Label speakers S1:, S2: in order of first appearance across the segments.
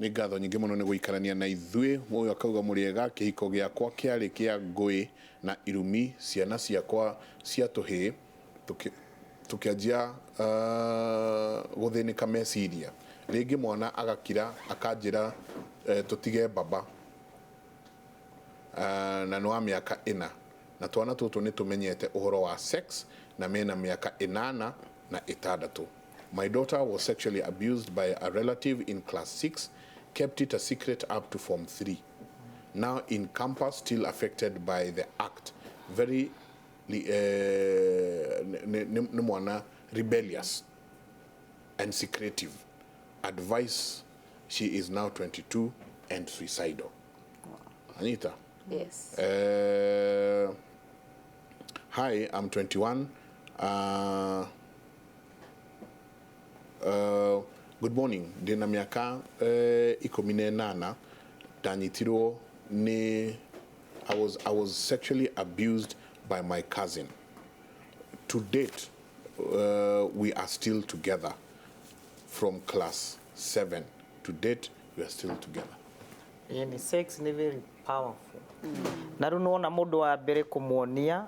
S1: Nĩ ngatho nyingĩ mũno nĩ gũikarania na ithuĩ. Ũyũ akauga, "Mũrĩega? Kĩhiko gĩakwa kĩarĩ kĩa ngũĩ na irumi. Ciana ciakwa cia tũhĩĩ tũkĩanjia gũthĩnĩka meciria. Rĩngĩ mwana agakira akanjĩra tũtige baba, na nĩ wa mĩaka 4, na twana tũtũ nĩ tũmenyete ũhoro wa sex na mena mĩaka 8 na 6. My daughter was sexually abused by a relative in class 6, kept it a secret up to form 3. Now in campus, still affected by the act. Very nĩ mwana rebellious and secretive. Advice, she is now 22 and suicidal." Anita.
S2: Yes.
S1: Hi, I'm 21. Good morning. Ndĩna mĩaka 18. Ndanyitirwo nĩ I was sexually abused by my cousin. To date, we are still together. From class 7 to date, we are still together.
S3: Yani sex nĩ very powerful, na rĩu nĩwona mũndũ wa mbere kũmuonia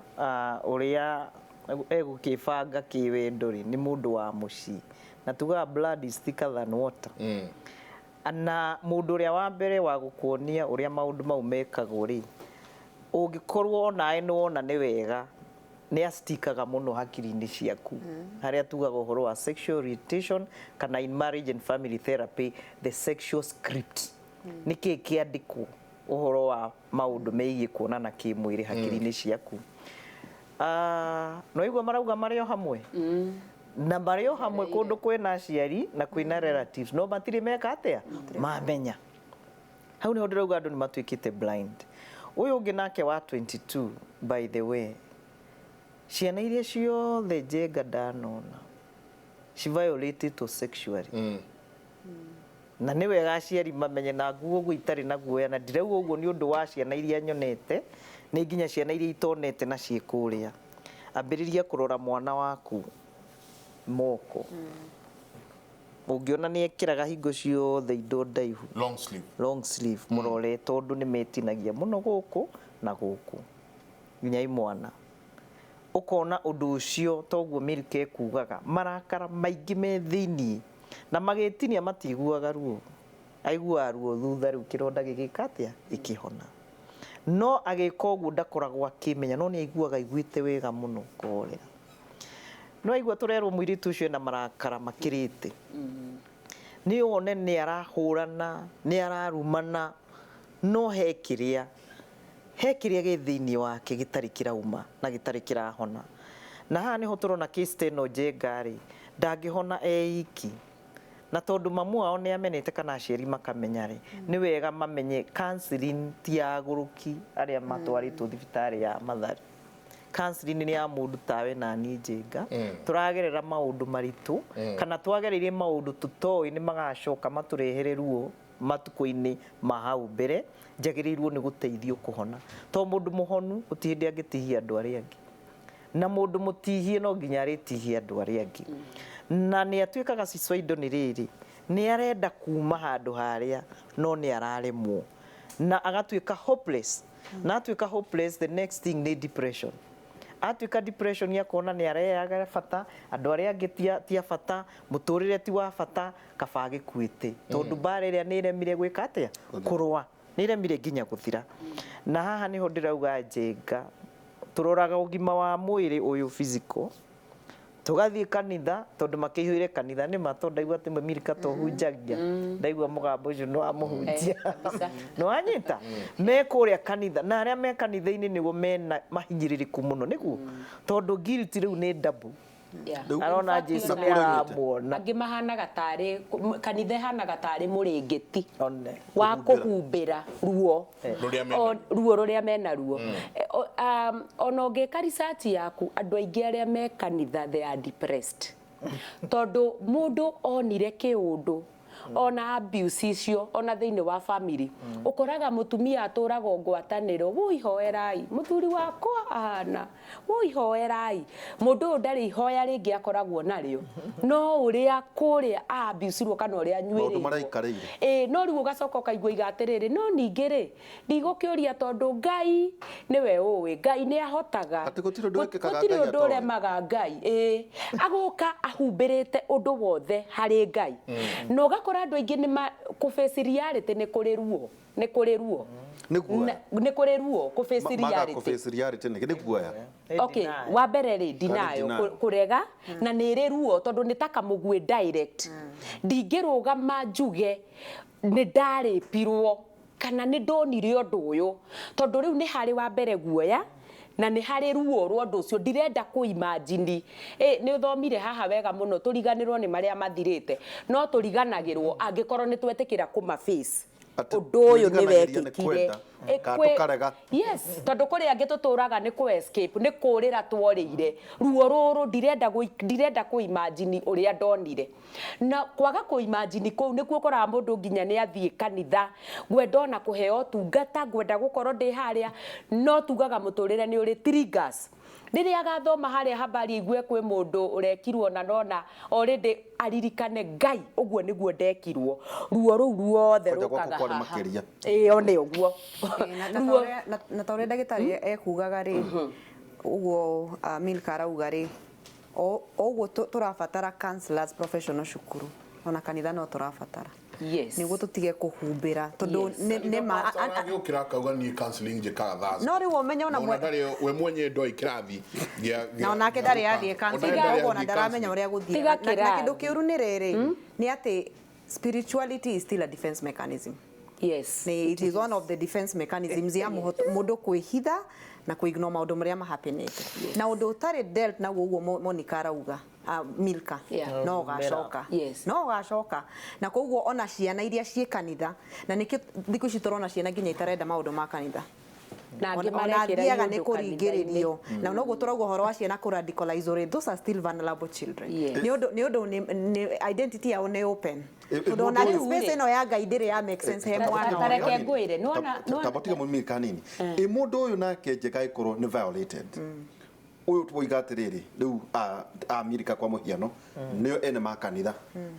S3: ũrĩa egũkĩbanga kĩwendo rĩ, nĩ mũndũ wa mũciĩ, na tugaga blood is thicker than water. Na mũndũ ũrĩa wa mbere wa gũkuonia ũrĩa maũndũ mau mekagwo rĩ, ũngĩkorwo onawe nĩ wona nĩ wega, nĩ astikaga mũno hakiri-inĩ ciaku, harĩa tugaga ũhoro wa sexual orientation, kana in marriage and family therapy, the sexual script. Nĩ kĩĩ kĩandĩkwo ũhoro wa maũndũ megiĩ kuonana kĩmwĩrĩ hakiri-inĩ ciaku? No igua marauga marĩ o hamwe, na marĩ o hamwe kũndũ kwĩna aciari na kwĩna relatives, no matirĩ meka atĩa mamenya. Hau niho ndĩrauga andũ nĩ matuĩkĩte blind. Ũyũ ũngĩ nake wa 22, by the way, ciana iria ciothe Njenga ndanona ci violated sexually, na nĩ wega aciari mamenye, na nguo ũguo itarĩ na guoya, na ndirauga ũguo nĩ ũndũ wa ciana iria nyonete, nĩ nginya ciana iria itonete na ciĩ kũrĩa. Ambĩrĩria kũrora mwana waku moko, ũngĩona nĩ ekĩraga hingo ciothe indo ndaihu,
S1: long sleeve,
S3: long sleeve, mũrore, tondũ nĩ metinagia mũno gũkũ na gũkũ nginya imwana. Ũkona ũndũ ũcio toguo Milka ekugaga, marakara maingĩ me thĩiniĩ na magĩtinia matiguaga ruo, aiguaga ruo thutha. Rĩu kĩronda gĩgĩka atĩa? Gĩkĩhona. No agĩka ũguo ndakoragwo akĩmenya, no nĩ aiguaga aiguĩte wega mũno kũhorera. No aigua tũrerwo mũirĩtu ũcio ena marakara makĩrĩte, nĩ wone nĩ arahũrana, nĩ ararumana, no he kĩrĩa gĩ thĩinĩ wake gĩtarĩ kĩrauma na gĩtarĩ kĩrahona. Na haha nĩho tũrona case ta ĩno, Njenga rĩ, ndangĩhona e iki, na tondũ mamu wao nĩ amenete kana aciari makamenya rĩ, nĩ wega mamenye counseling ti ya agũrũki arĩa matwarĩtwo thibitarĩ ya Mathari. Counseling nĩ ya mũndũ tawe na niĩ Njenga, tũragerera maũndũ maritũ kana twagereire maũndũ tũtoĩ nĩ magacoka matũrehere ruo matukũ-inĩ ma hau mbere. Njagĩrĩirwo nĩ gũteithio kũhona, to mũndũ mũhonu gũtirĩ hĩndĩ angĩtihia andũ arĩa angĩ, na mũndũ mũtihie no nginya arĩtihia andũ arĩa angĩ. Na nĩ atuĩkaga suicidal nĩ rĩrĩ, nĩ arenda kuma handũ harĩa no nĩ araremwo, na agatuĩka hopeless. Na atuĩka hopeless, the next thing nĩ depression. Atuĩka depression, akona nĩ areaga bata andũ arĩa angĩ, ti a bata, mũtũrĩre ti wa bata, kaba agĩkuĩte, tondũ mbara ĩrĩa nĩ ĩremire gwĩka atĩa? Kũrũa, nĩ ĩremire nginya gũthira. Na haha nĩho ndĩrauga, Njenga, tũroraga ũgima wa mwĩrĩ ũyũ physical, tũgathiĩ kanitha tondũ makĩihũire kanitha nĩ ma, tondũ ndaigua atĩ Milka tohunjagia, ndaigua mũgambo ũcio nĩ wa mũhunjia.
S2: Kabisa.
S3: Nĩ wanyita me kũrĩa kanitha, na arĩa me kanitha-inĩ nĩguo mena mahinyĩrĩrĩku mũno, nĩguo tondũ guilt rĩu nĩ double. Arona
S2: In fact,
S3: Jesu
S2: ona
S3: nĩ aramuona.
S2: Angĩ mahanaga tarĩ kanitha ĩhanaga tarĩ mũrĩngĩti
S3: one
S2: wa kũhumbĩra ruo.
S1: Rũrĩa mena.
S2: Ruo rũrĩa mena ruo. Ona ũngĩka research yaku, andũ aingĩ arĩa me kanitha, they are depressed, tondũ mũndũ onire kĩũndũ. Ona abuse icio ona thĩinĩ wa family, ũkoraga mũtumia atũraga ngwatanĩro, wũi hoerai mũthuri wakwa ahana, wũi hoerai mũndũ ũyũ, ndarĩ ihoya rĩngĩ akoragwo narĩo, no ũrĩa kũrĩa abusirwo kana ũrĩa
S4: Maũndũ
S2: anyuĩrĩirwo.
S4: marĩa aikarĩire.
S2: Ĩĩ, no rĩu ũgacoka ũkaigua iga atĩrĩrĩ, no ningĩ rĩ, ndigũkĩũria tondũ Ngai nĩwe ũĩ, Ngai nĩ ahotaga.
S4: Atĩ gũtirĩ ũndũ wĩkĩkaga
S2: Gũtirĩ
S4: Ngai
S2: ũndũ
S4: atoĩ.
S2: ũremaga Ngai. Ĩĩ, agoka ahumbĩrĩte ũndũ wothe harĩ Ngai, na ũgakora andũ aingĩ nĩ kũ face reality, nĩ kũrĩ ruo, nĩ kũrĩ ruo.
S4: Nĩ guoya.
S2: Nĩ kũrĩ ruo kũ face
S4: Maga
S2: reality.
S4: kũ face reality nĩ guoya.
S2: Okay, wa mbere rĩ, denial,
S4: denial.
S2: kũrega, na nĩ ĩrĩ ruo tondũ nĩ ta kamũguĩ direct. Ndingĩrũgama njuge nĩ ndarĩpirwo kana nĩ ndonire ũndũ ũyũ, tondũ rĩu nĩ harĩ wa mbere guoya na nĩ harĩ ruo rwa ũndũ ũcio, ndirenda kũ imagine. Nĩ ũthomire haha wega mũno, tũriganĩrwo nĩ marĩa mathirĩte, no tũriganagĩrwo angĩkorwo nĩ twetĩkĩra kũma face.
S4: Atĩ
S2: Ũndũ ũyũ nĩ
S4: kwĩriganagĩria nĩ
S2: wekĩkire.
S4: kwenda, kana tũkarega.
S2: Yes, tondũ kũrĩ angĩ tũtũraga nĩ kũ escape, nĩ kũrĩra tworĩire ruo rũrũ, ndirenda kũ imagine ũrĩa ndonire, na kwaga kũ imagine kũu nĩkuo ũkoraga mũndũ nginya nĩ athiĩ kanitha, ngwenda ona kũheo ũtungata, ngwenda gũkorwo ndĩ harĩa, no tugaga mũtũrĩre nĩ ũrĩ triggers. Rĩrĩa agathoma harĩa habari, aigue kwĩ mũndũ ũrekirwo na nona already aririkane, Ngai, ũguo nĩguo ndekirwo, ruo rũu ruothe
S4: Kwanja gwaku
S2: rũkaga
S4: kwarĩ
S2: haha.
S4: makĩria.
S2: Ĩĩ, one ũguo.
S5: Na ta ũrĩa ndagĩtarĩ ekugaga rĩ, ũguo Milka arauga rĩ, o ũguo tũrabatara counselors professional cukuru, ona kanitha no tũrabatara, nĩguo tũtige kũhumbĩra, tondũ nĩ ma
S1: Agĩũkĩra akauga, "Niĩ counseling njĩkaga Thursday."
S5: No rĩu ũmenye ona
S1: Na ona ndarĩ we mwenyewe ndoĩ kĩrathi
S5: na onake ndarĩ athiĩ counseling, koguo ona ndaramenya ũrĩa
S2: Tiga
S5: gũthiaga. Na kĩndũ
S2: kĩrathi.
S5: kĩũru nĩ rĩrĩ, nĩ atĩ spirituality is still a defense mechanism. Nĩ it is one of the defense mechanisms ya mũndũ kwĩhitha na kũignore maũndũ marĩa mahapenete, na ũndũ ũtarĩ dealt naguo ũguo Monica arauga, Milka, no ũgacoka, no ũgacoka. Na koguo ona ciana iria ciĩ kanitha, na nĩkĩo thikũ ici tũrona ciana nginya itarenda maũndũ ma kanitha,
S2: Na angĩ
S5: ona
S2: marekĩra
S5: athiaga nĩ
S2: iũndũ
S5: kũringĩrĩrio, na noguo tũrauga ũhoro wa ciana kũ radicalize rĩ, those are still vulnerable children, nĩ ũndũ nĩ identity yao nĩ open, tondũ ona
S4: mũndũ ũyũ-
S5: space ĩno ya Ngai ndĩrĩ ya make sense he mwana
S2: Ta
S5: ũyũ.
S2: reke ngwĩre, nĩwona-
S4: Tamba tiga mũmiri kanini. Ĩ mũndũ ũyũ nake njega ĩkorwo nĩ violated, ũyũ twoiga atĩrĩrĩ, rĩu Amerika kwa mũhiano, nĩo ene ma kanitha,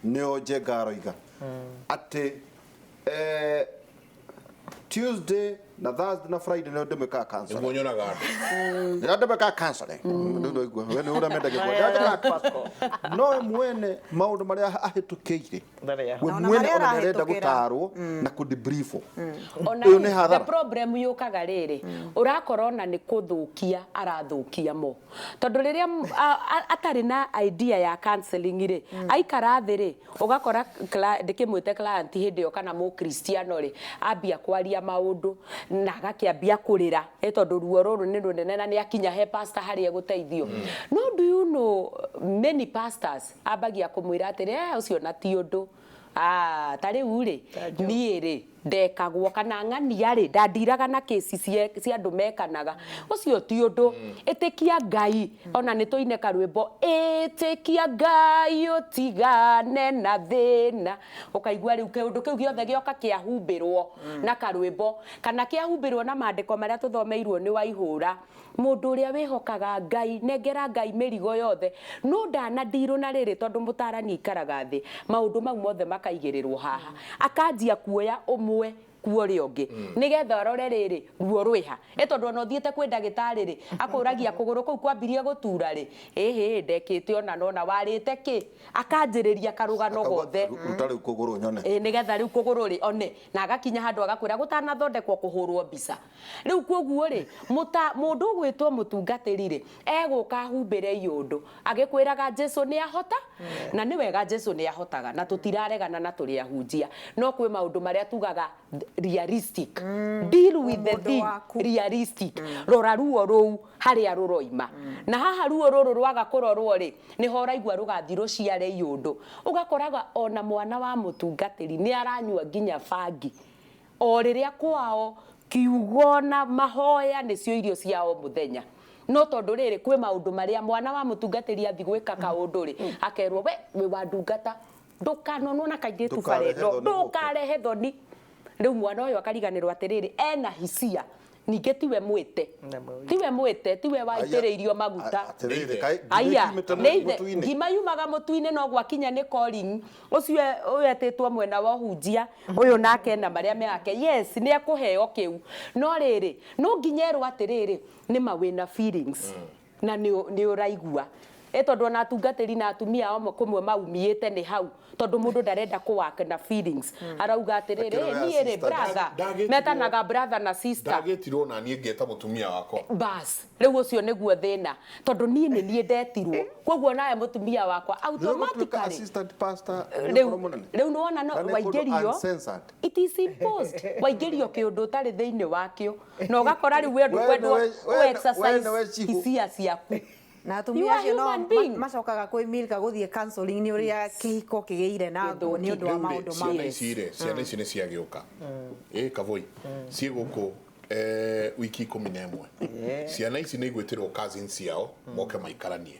S4: nĩo Njenga aroiga atĩ Tuesday na Thursday na Friday nĩo ndĩmĩkaga counseling.
S1: Nĩguo nyonaga andũ.
S4: Nĩo ndĩmĩkaga counseling. Rĩu ndwaigua, we nĩ ũrĩa mendagia kuona. Ndĩmĩkaga counseling. No we mwene maũndũ marĩa ahĩtũkĩire,
S3: Ndarĩ
S4: we
S5: Na ona
S4: mwene
S5: marĩa
S4: ona nĩarenda
S5: arahĩtũkĩra.
S4: gũtarwo na kũdebriefwo.
S2: Ona
S4: Ũyũ nĩ
S2: rĩ,
S4: hathara.
S2: the problem yũkaga rĩrĩ, ũrakora ona nĩ kũthũkia arathũkia mo, tondũ rĩrĩa atarĩ na idea ya counseling rĩ, aikara thĩ rĩ, ũgakora ndĩkĩmwĩte client hĩndĩ ĩyo kana mũkristiano rĩ, ambia kwaria maũndũ na agakĩambia kũrĩra, ĩ tondũ ruo rũrũ nĩ rũnene na nĩ akinya he pastor harĩa egũteithio. No do you know many pastors ambagia kũmwĩra atĩrĩ, "Eh, ũcio na ti ũndũ. Ah, ta rĩu rĩ, niĩ rĩ ndekagwo kana ng'ania rĩ, ndandiraga na kĩci cia andũ mekanaga, ũcio ti ũndũ, ĩtĩkia Ngai." Ona nĩ tũine karwĩmbo, "Ĩtĩkia Ngai ũtigane na thĩna," ũkaigua rĩu kĩũndũ kĩu gĩothe gĩoka kĩahumbĩrwo na karwĩmbo kana kĩahumbĩrwo na mandĩko marĩa tũthomeirwo nĩ Waihũra, mũndũ ũrĩa wĩhokaga Ngai, nengera Ngai mĩrigo yothe, no ndanandirũ na rĩrĩ, tondũ mũtarani aikaraga thĩ, maũndũ mau mothe makaigĩrĩrwo haha, akanjia kuoya ũmwe kuo ũrĩa ũngĩ nĩgetha arore rĩrĩ ruo rwĩha. Ĩ tondũ ona ũthiĩte kwĩ ndagĩtarĩ rĩ, akũragia kũgũrũ kũu kwambirie gũtura rĩ, ĩhĩ ndekĩte ona nona warĩte kĩ, akanjĩrĩria karũgano
S4: Akauga,
S2: gothe.
S4: "Ruta rĩu kũgũrũ nyone."
S2: Ĩ nĩgetha rĩu kũgũrũ rĩ one, na agakinya handũ agakwĩra gũtanathondekwo kũhũrwo mbica rĩu. Koguo rĩ, mũndũ ũgwĩtwo mũtungatĩri rĩ, egũka ahumbĩre iũndũ agĩkwĩraga Jesu nĩ ahota, na nĩ wega, Jesu nĩ ahotaga na tũtiraregana na tũrĩ ahunjia, no kwĩ maũndũ marĩa tugaga realistic, deal with the
S5: Mũndũ
S2: thing
S5: waku.
S2: Realistic. Rora ruo rũu harĩa rũroima, na haha ruo rũrũ rwaga kũrorwo rĩ, nĩho ũraigua rũgathi rũciare iũndũ, ũgakoraga ona mwana wa mũtungatĩri nĩ aranyua nginya bangi, o rĩrĩa kwao kiugo na mahoya nĩcio irio cia o mũthenya. No tondũ rĩrĩ, kwĩ maũndũ marĩa mwana wa mũtungatĩri athi gwĩka kaũndũ rĩ, akerwo, "We wĩ wa ndungata." Ndũkanonwo na kairĩtu
S4: Ndũkarehe
S2: bara ĩno.
S4: thoni gũkũ.
S2: Ndũkarehe thoni. Rĩu mwana ũyũ akariganĩrwo atĩrĩrĩ, ena hisia ningĩ tiwe mwĩte, tiwe mwĩte, tiwe waitĩrĩirio maguta.
S4: Atĩrĩrĩ, kaĩ
S2: Aya,
S4: ngima
S2: nĩ ithe,
S4: mũtu-inĩ?
S2: ngima yumaga mũtu-inĩ no gwakinya nĩ calling ũcio ũyũ etĩtwo mwena wa ũhunjia ũyũ nake na marĩa me yake, yes, nĩ ekũheo kĩu, no rĩrĩ, no nginya erwo atĩrĩrĩ, nĩ ma wĩna feelings na nĩ ũraigua ĩ, tondũ ona atungatĩri na atumia amwe kũmwe maumiĩte nĩ hau, tondũ mũndũ ndarenda kũwaka na feelings, arauga atĩrĩrĩ,
S4: Akĩrora
S2: "Ĩ, niĩ rĩ,
S4: sister,
S2: brother," metanaga brother na sister.
S1: Ndagĩtirwo na niĩ ngeta mũtumia wakwa.
S2: Bas, rĩu ũcio nĩguo thĩna, tondũ niĩ nĩ niĩ ndetirwo, koguo nawe mũtumia wakwa automatically
S4: Assistant pastor.
S2: Rĩu rĩu nĩwona no
S4: Na nĩ kũndũ
S2: waingĩrio.
S4: Uncensored.
S2: It is imposed, waingĩrio kĩũndũ ũtarĩ thĩinĩ wakĩo na ũgakora rĩu we
S4: We
S2: ndũkwendwo
S4: nĩwe-
S2: exercise
S4: we nĩwe chief.
S2: hisia ciaku.
S5: Na
S2: You
S5: atumia
S2: are
S5: acio no
S2: human being.
S5: macokaga kwĩ Milka gũthiĩ counseling nĩ ũrĩa kĩhiko kĩgĩire na ngũ nĩ ũndũ wa
S1: Rĩu rĩ,
S5: maũndũ
S1: ciana
S5: mau.
S1: ici rĩ, ciana ici nĩ ciagĩũka ĩ kavoi ciĩ gũkũ wiki 11. Ciana ici nĩ igwĩtĩrwo cousins ciao moke maikaranie.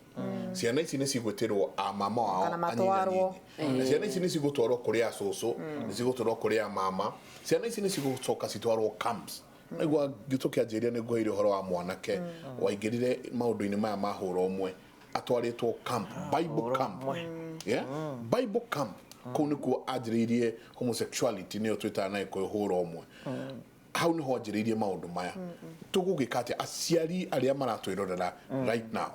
S1: Ciana ici nĩ cigwĩtĩrwo a mama wao
S5: Kana matwarwo.
S1: anyinyi. Na ciana ici nĩ cigũtwarwo kũrĩ acũcũ, nĩ cigũtwarwo kũrĩ a mama. Ciana ici nĩ cigũcoka citwarwo camps. Naigua tũkĩanjĩrĩria nĩ ngũheire ũhoro wa mwanake waingĩrire maũndũ-inĩ maya ma hũra ũmwe atwarĩtwo camp, Bible camp, yeah? Bible camp kũu nĩkuo anjĩrĩirie homosexuality, nĩyo twĩtaga na Gĩkũyũ hũra ũmwe. Hau nĩho anjĩrĩirie maũndũ maya. Tũgũgĩka atĩa aciari arĩa maratwĩrorera right now?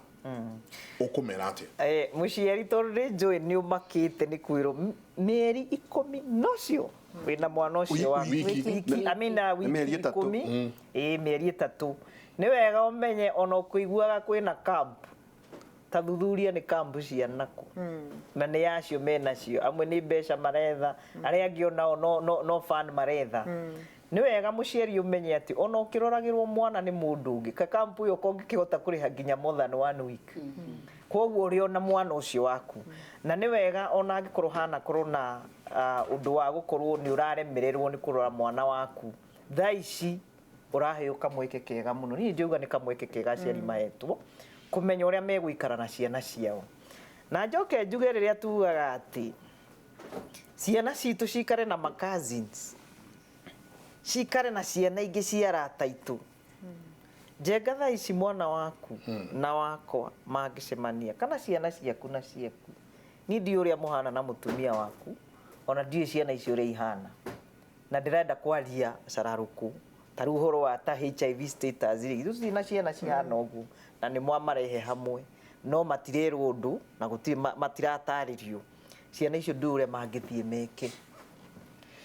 S1: Ũkũmera atĩa?
S3: Mũciari, tondũ nĩ njũĩ nĩ ũmakĩte nĩ kwĩrwo mĩeri 10 nocio wĩna mwana ũcio wa
S1: Wiki.
S3: wiki, I mean,
S4: Nĩ mĩeri
S3: wiki
S4: 3.
S3: 10, ĩĩ, mĩeri 3. Nĩ wega ũmenye ona ũkũiguaga kwĩna camp, ta thuthuria nĩ camp cianakũ na nĩ yacio menacio. Amwe nĩ mbeca maretha, arĩa angĩ onao no fun maretha. Nĩ wega mũciari ũmenye atĩ ona ũkĩroragĩrwo mwana nĩ mũndũ ũngĩ ka camp ĩyo kũngĩkĩhota kũrĩha nginya more than one week, koguo ũrĩ ona mwana ũcio waku. Na nĩ wega ona angĩkorwo hanakorwo na ũndũ wa gũkorwo nĩ ũraremererwo nĩ kũrora mwana waku, thaa ici ũraheo kamweke kega mũno. Niĩ njauga nĩ kamweke kega aciari mahetwo kũmenya ũrĩa megũikara na ciana ciao. Na njoke njuge, rĩrĩa tugaga atĩ ciana citũ cikare na ma cousins, cikare na ciana ingĩ cia arata aitũ, Njenga, thaa ici mwana waku na wakwa mangĩcemania, kana ciana ciaku na ciaku, niĩ ndiũĩ ũrĩa mũhana na mũtumia waku, ona ndiũĩ ciana icio ũrĩa ihana, na ndĩrenda kwaria cararũkũ ta rĩu ũhoro wa ta HIV status rĩ, ithuĩ tũtirĩ na ciana cihana ũguo, na nĩ mwamarehe hamwe no matirerwo ũndũ na gũtirĩ matiratarĩrio. Ciana icio ndũĩ ũrĩa mangĩthiĩ meke.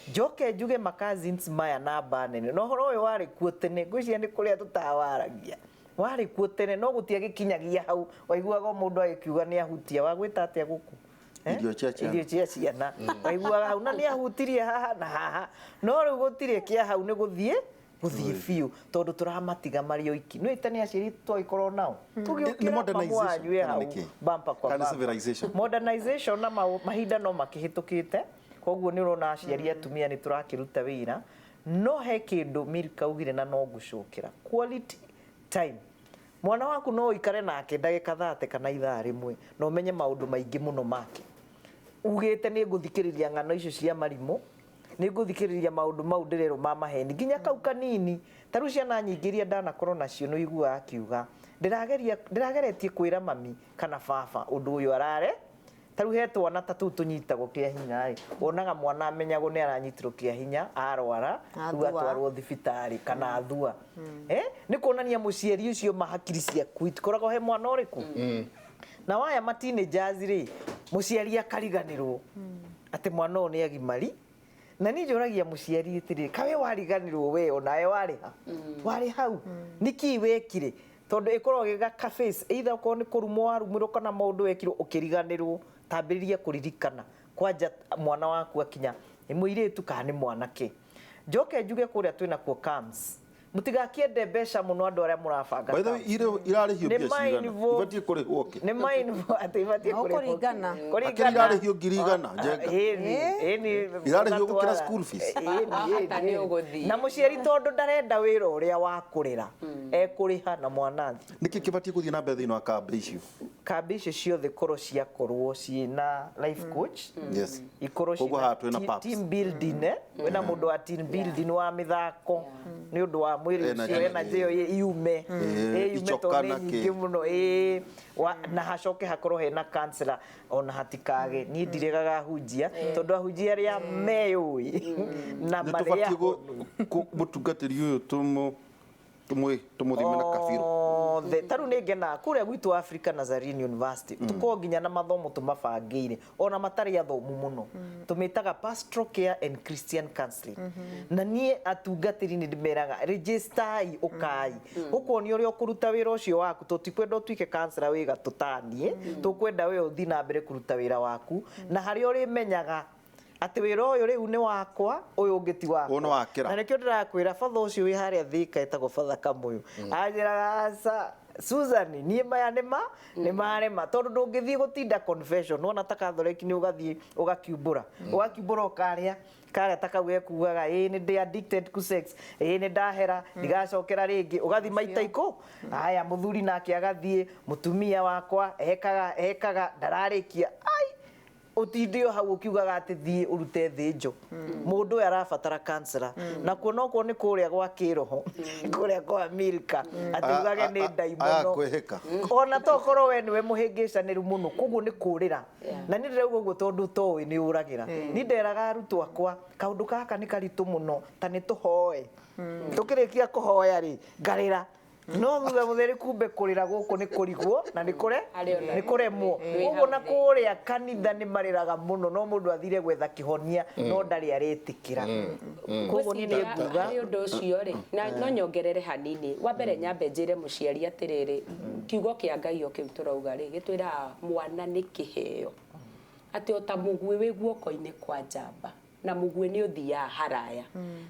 S3: Njoke njuge, ma cousins maya namba nene na ũhoro ũyũ warĩ kuo tene, ngwĩciria nĩ kũrĩa tũtawaragia, warĩ kuo tene no gũtiagĩkinyagia hau. Waiguaga o mũndũ agĩkiuga nĩ ahutia wagwĩta atĩa gũkũ? Eh?
S4: Irio cia ciana.
S3: Irio cia ciana. Waiguaga hau na nĩ ahutirie haha na haha, no rĩu gũtirĩ kĩa hau, nĩ gũthiĩ biũ, tondũ tũramatiga marĩ oiki. Nĩ tene aciari twagĩkorwo nao tũgĩũkĩra
S4: Nĩ modernization
S3: mamu wanyu e
S4: kana
S3: hau
S4: nĩ kĩ?
S3: bumper kwa
S4: Kana
S3: bumper.
S4: civilization?
S3: Modernization na mahinda no makĩhĩtũkĩte, koguo nĩ ũrona aciari atumia nĩ tũrakĩruta wĩra. No he kĩndũ Milka augire na no ngũcokera, quality time. Mwana waku no ũikare nake ndagĩka 30 kana ithaa rĩmwe na ũmenye maũndũ maingĩ mũno make. Ugĩte nĩ ngũthikĩrĩria ng'ano icio cia marimũ, nĩ ngũthikĩrĩria maũndũ mau ndĩrerwo ma maheni nginya kau kanini. Ta rĩu ciana nyingĩ iria ndanakorwo nacio, nĩ ũiguaga akiuga, "Ndĩrageria, ndĩrageretie kwĩra mami kana baba ũndũ ũyũ arare." Ta rĩu he twana ta tũu tũnyitagwo kĩa hinya ĩ, wonaga mwana amenyagwo nĩ aranyitirwo kĩa hinya, arwara rĩu
S5: Athua.
S3: atwarwo thibitarĩ kana athua. Nĩ kuonania mũciari ũcio ma hakiri ciaku itikoragwo he mwana ũrĩkũ. Na waya ma teenagers rĩ, mũciari akariganĩrwo atĩ mwana ũyũ nĩ agimari. Na niĩ njũragia mũciari atĩrĩrĩ, kawe wariganĩrwo we onawe warĩ ha, warĩ hau, nĩkĩ wekire? Tondũ ĩkoragwo ĩgaka face, either okorwo nĩ kũrumwo warumĩrwo kana maũndũ wekirwo ũkĩriganĩrwo. Tambĩrĩria kũririkana kwanja mwana waku akinya nĩ mũirĩtu kana nĩ mwanake. Njoke njuge, kũrĩa twĩna kuo camps, mũtigakĩende mbeca mũno andũ arĩa mũrabanga
S4: By the way,
S3: camps.
S4: irarĩhio
S3: Nĩ
S4: mbia cigana?
S3: ma-involve-
S4: Ibatiĩ kũrĩhwo kĩ?
S3: nĩ ma-involve atĩ ibatiĩ
S5: No
S3: kũrĩhwo.
S5: kũringana.
S4: Akĩrĩ irarĩhio 100,000, Njenga?
S3: Ĩni, ĩni.
S4: Irarĩhio gũkĩra school fees?
S3: Ĩni,
S2: Hata
S3: ĩni,
S2: nĩ
S3: ĩni.
S2: ũgũthiĩ.
S3: Na mũciari tondũ ndarenda wĩra ũrĩa wa kũrĩra, ekũrĩha na mwana athi.
S4: Nĩkĩ kĩbatiĩ gũthiĩ na mbere thĩinĩ wa kambĩ icio?
S3: Kambĩ icio ciothe korwo ciakorwo ciĩna life coach, ikorwo
S4: Koguo
S3: ciĩna
S4: haha twĩna paps.
S3: team building, wĩna mũndũ wa team building wa mĩthako nĩ ũndũ wa mwĩrĩ
S4: Energy.
S3: ũcio, energy ĩyo yume, yume
S4: icoka
S3: tondũ
S4: na
S3: nĩ nyingĩ
S4: kĩ.
S3: mũno, na hacoke hakorwo hena counselor ona hatikage. Niĩ ndiregaga ahunjia tondũ ahunjia arĩa meyũĩ na
S4: Nĩ
S3: marĩa
S4: tũbatiĩ mũtungatĩri ũyũ tũmũthime na kabirũ.
S3: Othe ta rĩu nĩ ngenaga kũrĩa gwitũ Africa Nazarene University, tũkorwo nginya na mathomo tũmabangĩire ona matarĩ athomu mũno, tũmĩtaga pastoral care and Christian counseling. Na niĩ atungatĩri nĩ ndĩmeraga, register ũkai ũkuonia ũrĩa ũkũruta wĩra ũcio waku. Tũtikwenda ũtuĩke counselor wĩ gatũ taniĩ, tũkwenda we ũthiĩ na mbere kũruta wĩra waku na harĩa ũrĩmenyaga atĩ wĩra ũyũ rĩu nĩ wakwa, ũyũ ũngĩ ti wakwa.
S4: Ũyũ nĩ wakĩra.
S3: Na nĩkĩo ndĩrakwĩra batha ũcio wĩ harĩa Thika etagwo Batha Kamũyũ, anjĩraga, "Aca Susan, niĩ maya nĩma nĩ marema," tondũ ndũngĩthiĩ gũtinda confession wona ta Catholic nĩ ũgathiĩ ũgakiumbũra, ũgakiumbũra ũkarĩa karĩa ta kau gekugaga, "Ĩ nĩ ndĩ addicted to sex, ĩ nĩ ndahera, ndigacokera rĩngĩ." Ũgathiĩ maita ikũ aya, mũthuri nake agathiĩ, "Mũtumia wakwa ekaga ekaga, ndararĩkia." Ai, ũtinde o hau ũkiugaga atĩ thiĩ ũrute thĩnjo. Mũndũ ũyũ arabatara counselor, na kuona okorwo nĩ kũrĩa gwa kĩroho, kũrĩa kwa Milka, atĩ ugage nĩ ndaimono.
S4: Agakwĩhĩka.
S3: Ona tokorwo we nĩwe mũhĩngĩcanĩru mũno, koguo nĩ kũrĩra. Na niĩ ndĩrauga ũguo tondũ toĩ nĩ ũragĩra. Niĩ nderaga arutwo akwa, kaũndũ gaka nĩ karitũ mũno, ta nĩ tũhoe. Tũkĩrĩkia kũhoya rĩ, ngarĩra, no thutha mũtheri kumbe kũrĩra gũkũ nĩ kũrigwo na nĩ kũre
S2: Harĩ ona
S3: nĩ kũremwo. Koguo na kũrĩa kanitha nĩ marĩraga mũno, no mũndũ athire gwetha kĩhonia no ndarĩ aretĩkĩra. Koguo niĩ nĩ nguga
S2: Harĩ ũndũ ũcio rĩ, na no nyongerere hanini. Wa mbere, nyambe njĩre mũciari atĩrĩrĩ, kiugo kĩa Ngai o kĩu tũrauga rĩ, gĩtwĩraga mwana nĩ kĩheo, atĩ o ta mũguĩ wĩ guoko-inĩ kwa njamba, na mũguĩ nĩ ũthiaga haraya.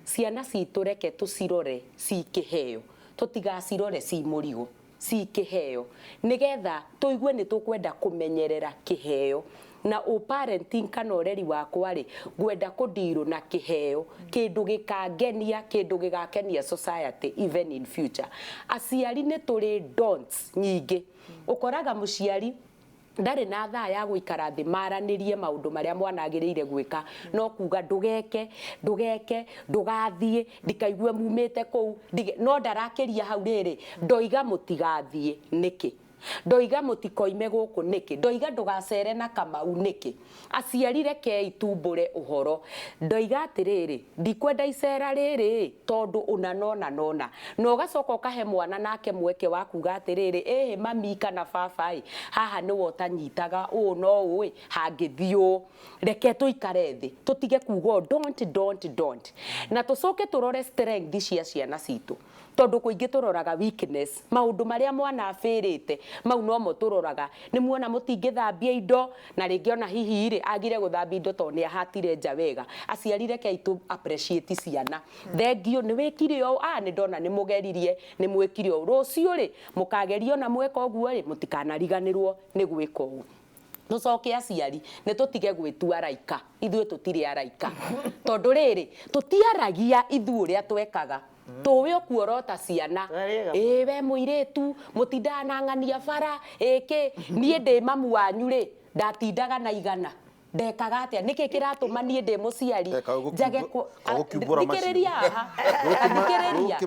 S2: Ciana citũ reke tũcirore ci kĩheo, tũtigacirore ci mũrigo, ci kĩheo, nĩgetha tũigue nĩ tũkwenda kũmenyerera kĩheo. Na ũ parenting kana ũreri wakwa rĩ, ngwenda kũndirwo na kĩheo, kĩndũ gĩkangenia, kĩndũ gĩgakenia society even in future. Aciari nĩ tũrĩ don'ts nyingĩ. Ũkoraga mũciari ndarĩ na thaa ya gũikara thĩ maranĩrie maũndũ marĩa mwana agĩrĩire gwĩka, no kuga, "Ndũgeke, ndũgeke, ndũgathiĩ, ndikaigue mumĩte kũu," no ndarakĩria hau. Rĩrĩ, ndoiga mũtigathiĩ nĩkĩ? Ndoiga mũtikoime gũkũ nĩkĩ? Ndoiga ndũgacere na Kamau nĩkĩ? Aciari, rekei tumbũre ũhoro. Ndoiga atĩrĩrĩ, ndikwenda icera rĩrĩ tondũ ũna nona nona, na ũgacoka ũkahe mwana nake mweke wa kuga atĩrĩrĩ, "Ĩhĩ mami kana baba ĩ, haha nĩwe ũtanyitaga ũũ, no ũũ ĩ hangĩthiĩ ũũ." Reke tũikare thĩ, tũtige kuga ũũ, "Don't, don't, don't," na tũcoke tũrore strength cia ciana citũ, tondũ kũingĩ tũroraga weakness, maũndũ marĩa mwana abĩrĩte, mau nomo tũroraga. Nĩ muona mũtingĩthambia indo, na rĩngĩ ona hihi rĩ, agire gũthambia indo tondũ nĩ ahatire nja wega. Aciari, rekei tũ appreciate ciana. "Thengiũ nĩ wĩkire ũũ, ah, nĩ ndona nĩ mũgeririe, nĩ mwĩkire ũũ. Rũciũ rĩ, mũkageria ona mweka ũguo rĩ, mũtikanariganĩrwo nĩ gwĩka ũũ." Tũcoke aciari nĩ tũtige gwĩtua araika. Ithuĩ tũtirĩ araika, tondũ rĩrĩ, tũtiaragia ithuĩ ũrĩa twekaga, tũĩ ũkuorota ciana.
S3: Warĩega.
S2: Ĩ we mũirĩtu mũtindaga na ng'ania bara ĩkĩ, niĩ ndĩ mamu wanyu rĩ, ndatindaga na igana, ndekaga atĩa? Nĩkĩ kĩratũma niĩ ndĩ mũciari
S4: Eh, kaĩ
S2: njage
S4: gũkiumbũra macio?
S2: Thikĩrĩria haha, thikĩrĩria.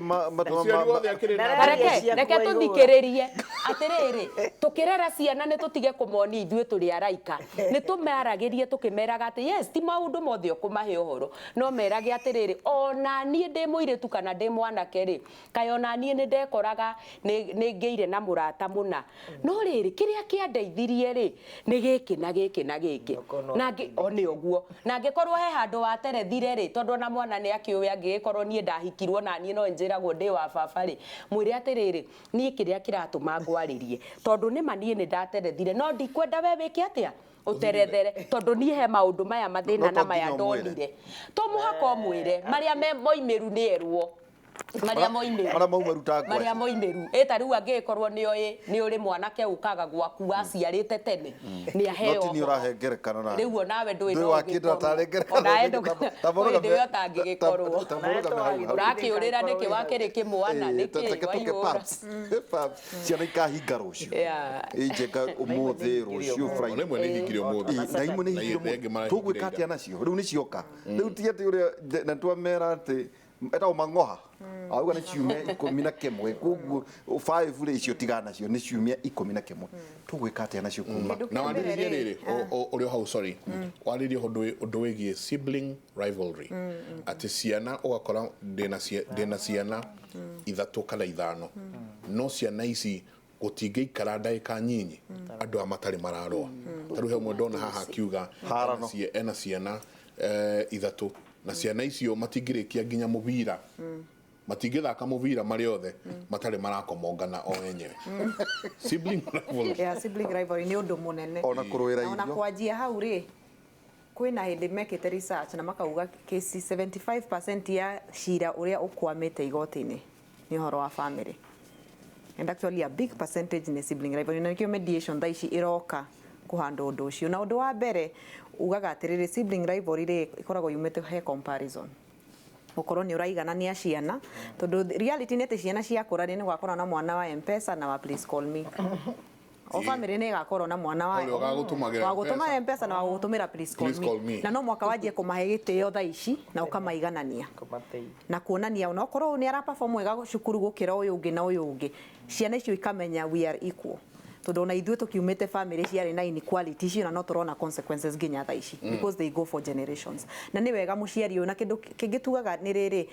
S1: Mũciari wothe akĩrĩ na
S3: Ndarĩ-
S2: Reke
S3: ciaku
S2: reke
S3: waihũra.
S2: tũthikĩrĩrie atĩrĩrĩ, tũkĩrera ciana nĩ tũtige kũmonia ithuĩ tũrĩ araika. Nĩ tũmaragĩrie tũkĩmeraga atĩ yes, ti maũndũ mothe ũkũmahe ũhoro, no merage atĩrĩrĩ, "Ona niĩ ndĩ mũirĩtu kana ndĩ mwanake rĩ, kaĩ ona niĩ nĩ ndekoraga nĩ ngĩire na mũrata mũna, no rĩrĩ, kĩrĩa kĩandeithirie rĩ, nĩ gĩkĩ na gĩkĩ na gĩkĩ."
S3: Okorwo
S2: Na o nĩ ũguo, na angĩkorwo he handũ waterethire rĩ, tondũ ona mwana nĩ akĩũĩ, angĩgĩkorwo niĩ ndahikirwo na niĩ no njĩragwo ndĩ wa baba rĩ, mwĩre atĩrĩrĩ, "Niĩ kĩrĩa kĩratũma ngwarĩrie, tondũ nĩma niĩ nĩ ndaterethire, no ndikwenda we wĩke atĩa, ũterethere, tondũ niĩ he maũndũ maya mathĩna
S4: No
S2: na
S4: to
S2: maya
S4: nginya ũmwĩre.
S2: ndonire." To mũhaka ũmwĩre marĩa me moimĩru, nĩ erwo. Marĩa moimĩru.
S4: Marĩa maumĩru ta ngwacĩ.
S2: Marĩa moimĩru. Ĩ ta rĩu angĩgĩkorwo nĩoĩ nĩ ũrĩ mwanake ũkaga gwaku waciarĩte tene nĩ aheo.
S4: No ti niĩ ũrahe ngerekano nawe.
S2: Rĩu onawe ndũĩ
S4: Ndũĩ
S2: no
S4: wakĩndora
S2: ũgĩkorwo.
S4: tarĩ ngerekano.
S2: Onawe ndũĩ ndũĩ ũtangĩgĩkorwo. Ũrakĩũrĩra nĩkĩ wakĩrĩ kĩmwana nĩkĩ waihũra.
S4: Ciana ikahinga rũciũ.
S2: Yeah.
S4: Ĩ Njenga ũmũthĩ rũciũ Friday.
S1: Ona imwe nĩ ihingire ũmũthĩ.
S4: Na imwe nĩ ihingire
S1: Na ingĩ
S4: ũmũthĩ.
S1: marahingire
S4: Tũgwĩka
S1: ira.
S4: atĩa nacio? Rĩu nĩ cioka. Rĩu ti atĩ ũrĩa na twamera atĩ etagwo mang'oha. Auga nĩ ciumia 11 koguo 5 rĩ icio tigana nacio nĩ ciumia 11. Tũgwĩka atĩa nacio kuma?
S1: Na warĩrĩrie rĩrĩ ũrĩ o hau, sorry, warĩrĩrie ũndũ wĩgiĩ sibling rivalry, atĩ ciana ũgakora ndĩna ciana 3 kana 5, no ciana ici gũtingĩikara ndagĩka nyinyi andũ aya matarĩ mararũa. Ta rĩu he ũmwe ndona haha akiuga
S4: Harano.
S1: ena ciana 3 na ciana icio matingĩrĩkia nginya mũbira, matingĩthaka mũbira marĩ othe matarĩ marakomongana o enyewe. Sibling rivalry.
S5: Yeah, sibling rivalry nĩ ũndũ mũnene.
S4: Ona kũrũĩra
S5: Na ona
S4: irio.
S5: kwanjia hau rĩ, kwĩna hĩndĩ mekĩte research na makauga kesi 75% ya cira ũrĩa ũkwamĩte igoti-inĩ nĩ ũhoro wa family. And actually a big percentage nĩ sibling rivalry. Na nĩkĩo mediation thaa ici ĩroka kũhandwo ũndũ ũcio. Na ũndũ wa mbere ugaga atĩrĩrĩ, sibling rivalry rĩ ĩkoragwo yumĩte he comparison. Gũkorwo nĩ ũraiganania ciana, tondũ reality nĩ atĩ ciana ciakũra rĩ, nĩ gũgakorwo na mwana wa M-Pesa na wa please call me. O family nĩ ĩgakorwo na mwana wa
S1: Ũrĩa ũgagũtũmagĩra
S5: wa gũtũma
S1: M-Pesa.
S5: M-Pesa na wa gũgũtũmĩra please call
S1: Please call me.
S5: me. Na no mwaka wanjie kũmahe gĩtĩo thaa ici na ũkamaiganania. Na kuonania ona okorwo nĩ ara perform wega cukuru gũkĩra ũyũ ũngĩ na ũyũ ũngĩ, ciana icio ikamenya we are equal. Tondũ ona ithuĩ tũkiumĩte family ciarĩ na inequality icio, na no tũrona consequences nginya thaa ici, because they go for generations. Na nĩ wega mũciari ũyũ, na kĩndũ kĩngĩ tugaga nĩ rĩrĩ,